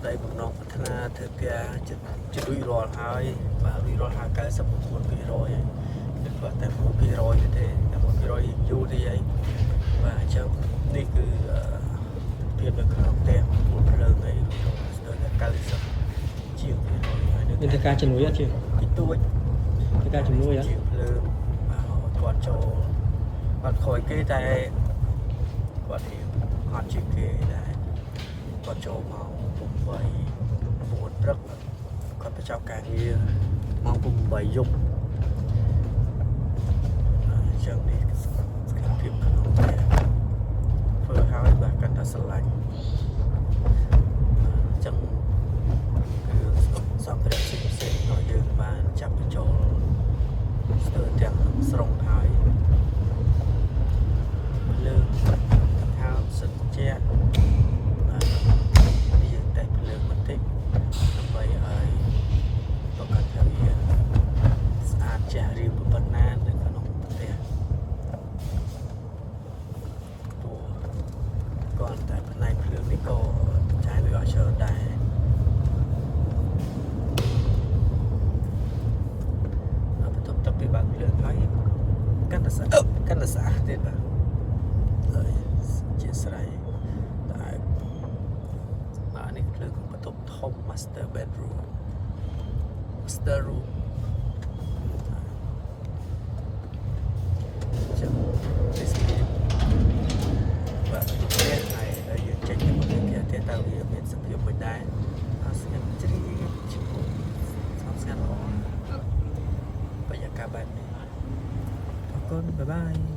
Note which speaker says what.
Speaker 1: ក្តីបំណងប្រាថ្នាធ្វើការចិត្តជរួចរាល់ហើយបាទរួចរាល់ហើយ99%ហើយគឺគាត់តែ1%ទេតែ1%យូរទីអីបាទអញ្ចឹងនេះគឺអឺភាពនៅក្នុងផ្ទះពួនភ្លើងអីរួចរាល់ស្ទើរតែ90ជាងភាគរយហើយនៅ
Speaker 2: មានធ្វើការជំនួយអត់ជាង
Speaker 1: តិចតួច
Speaker 2: ធ្វើការជំនួយអត់
Speaker 1: ជាងភ្លើងបាទគាត់ចូលគាត់ខូចគេតែគាត់រៀបអត់ជាងគេដែរគាត់ចូលម៉ោង8 9ព្រឹកគាត់បញ្ចប់ការងារម៉ោង8យប់អញ្ចឹងនេះសកម្មភាពក្នុងផ្ទះធ្វើឲ្យបាទកាន់តែស្រឡាញ់អញ្ចឹងគឺសម្ភារៈផ្សេងៗក៏យើងបានចាប់បញ្ចូល ស្ទើរទាំងស្រុងហើយភ្លើងថោសិតជាបាទនេះយើងតែភ្លើងបន្តិចដើម្បីឲ្យប្រកាសថាវាស្អាតចេះរៀបប៉ុណ្ណានៅក្នុងផ្ទះព្រោះគាត់តែផ្នែកភ្លើងនេះក៏ចាយលុយអស់ច្រើនដែរ បន្ទាប់ទឹកពីបើកភ្លើងហើយកាន់តែស្អាតកាន់តែស្អាតទៀតបាទហើយជាស្រ័យតែបាទនេះភ្លើងក្នុងបន្ទប់ធំ master bedroom, master room ចឹងនេះស្ពីបាទផ្ទះហើយហើយយើងចេញទៅមកផ្ទះទៀតតើវាមានសភាពមិនដែរអត់ស្ងាត់ជ្រាបឈប់ស្ងប់ស្ងាត់ល្អបរិយាកាសបែបនេះអរគុណ bye bye.